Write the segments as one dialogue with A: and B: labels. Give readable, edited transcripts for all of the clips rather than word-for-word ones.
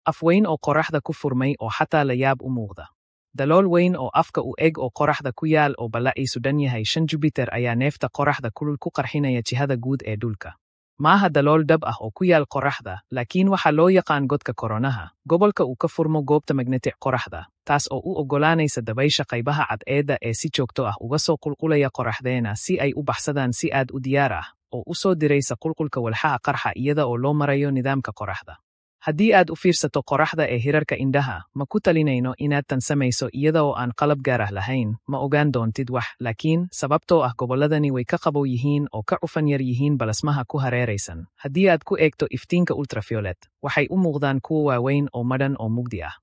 A: Af weyn oo qorraxda ku furmay oo xataa la yaab u muuqda. Dalool weyn oo afka u eg oo qorraxda ku yaal oo ballaciisu dhan yahay 5 Jupiter ayaa neefta qorraxda kulul ku qarxinaya jihada guud ee dhulka. Maaha dalool dhab ah oo ku yaal qorraxda, laakiin waxaa loo yaqaan godka koronaha, gobolka uu ka furmo goobta magnetic qorraxda, taas oo u oggolaanaysa dabaysha qaybaha cadceedda ee si joogto ah uga soo qulqulaya qorraxdeena si ay u baxsadaan si aad u diyaar ah, oo u soo diraysa qulqulka walxaha qarxa iyada oo loo marayo nidaamka qorraxda. Haddii aad u fiirsato qorraxda ee hirarka indhaha, ma ku talinayno inaad tan samayso iyada oo aan qalab gaar ah lahayn, ma ogaan doontid wax, laakiin sababtoo ah gobolladani way ka qabow yihiin oo ka cufan yar yihiin balasmaha ku hareeraysan. Haddii aad ku eegto iftiinka ultrafiolet, waxay u muuqdaan kuwo waaweyn oo madhan oo mugdi ah.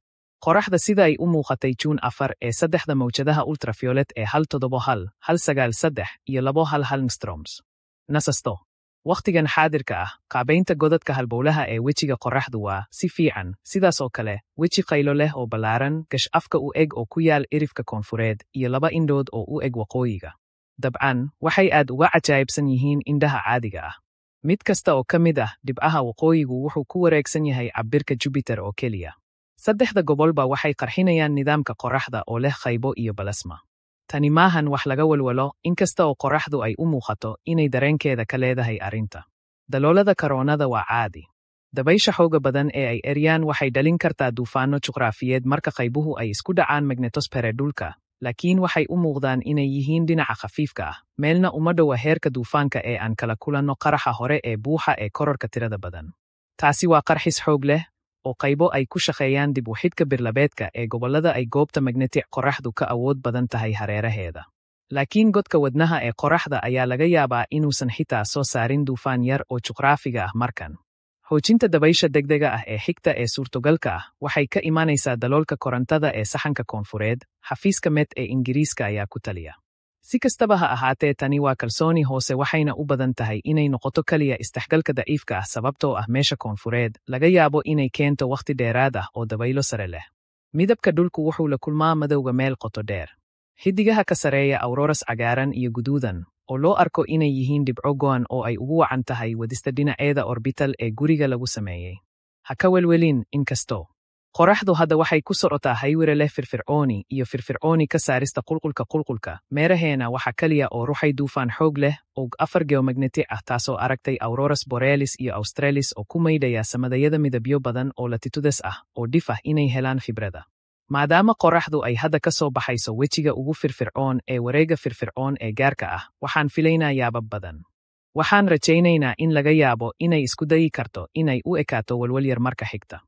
A: Qorraxda sida ay u muuqatay Juun 4 ee saddexda mawjadaha ultrafiolet ee 171, 193 iyo 211 angstroms. Nasasto. Wakhtigan xaadirka ah, qaabaynta godadka halbowlaha ee wejiga qorraxdu waa, si fiican, sidaas oo kale, weji qaylo leh oo ballaaran, gash afka u eg oo ku yaal cirifka koonfureed, iyo laba indhood oo u eg waqooyiga. Dabcan, waxay aad uga cajaa'ibsan yihiin indhaha caadiga ah. Mid kasta oo ka mid ah dhibcaha waqooyigu wuxuu ku wareegsan yahay cabbirka Jupiter oo keliya. Saddexda gobolba waxay qarxinayaan nidaamka qorraxda oo leh qaybo iyo balasma. Tani maahan wax laga walwalo, inkasta oo qorraxdu ay u muuqato inay dareenkeeda ka leedahay arrinta. Daloolada karoonada waa caadi. Dabaysha xooga badan ee ay eryaan waxay dhalin kartaa duufaanno juqraafiyeed marka qaybuhu ay isku dhacaan magnetosfere dhulka, laakiin waxay u muuqdaan inay yihiin dhinaca khafiifka ah, meelna uma dhowa heerka duufaanka ee aan kala kulanno qaraxa hore ee buuxa ee kororka tirada badan. Taasi waa qarxis xoog leh, oo qaybo ay ku shaqeeyaan dib u xidhka birlabeedka ee gobollada ay goobta magnetic qorraxdu ka awood badan tahay hareeraheeda. Laakiin godka wadnaha ee qorraxda ayaa laga yaabaa inuusan xitaa soo saarin duufaan yar oo juqraafiga ah markan. Xoojinta dabaysha degdega ah ee xigta ee suurtogalka ah waxay ka imanaysaa daloolka korontada ee saxanka koonfureed, xafiiska Met ee Ingiriiska ayaa ku taliya. Si kastaba ha ahaatee, tani waa kalsooni hoose waxayna u badan tahay inay noqoto kaliya isdhexgalka daciifka ah sababtoo ah meesha koonfureed laga yaabo inay keento wakhti dheeraad ah oo dabaylo sare leh. Midabka dhulku wuxuu la kulmaa madowga meel qoto dheer. Xiddigaha ka sareeya auroras cagaaran iyo guduudan, oo loo arko inay yihiin dhibco go'an oo ay ugu wacan tahay wadista dhinaceeda orbital ee guriga lagu sameeyey. Ha ka welwelin, inkastoo qorraxdu hadda waxay ku socotaa haywire leh firfircooni iyo firfircooni ka saarista qulqulka qulqulka, meeraheena waxa kaliya oo ruxay duufaan xoog leh og 4 geomagnetic ah taasoo aragtay auroras borealis iyo australis oo ku maydhaya samadayada midabyo badan oo latitudes ah oo dhif ah inay helaan khibrada. Maadaama qorraxdu ay hadda ka soo baxayso wejiga ugu firfircoon ee wareegga firfircoon ee gaarka ah, waxaan filaynaa yaabab badan. Waxaan rajaynaynaa in laga yaabo inay isku dayi karto inay u ekaato walwal yar marka xigta.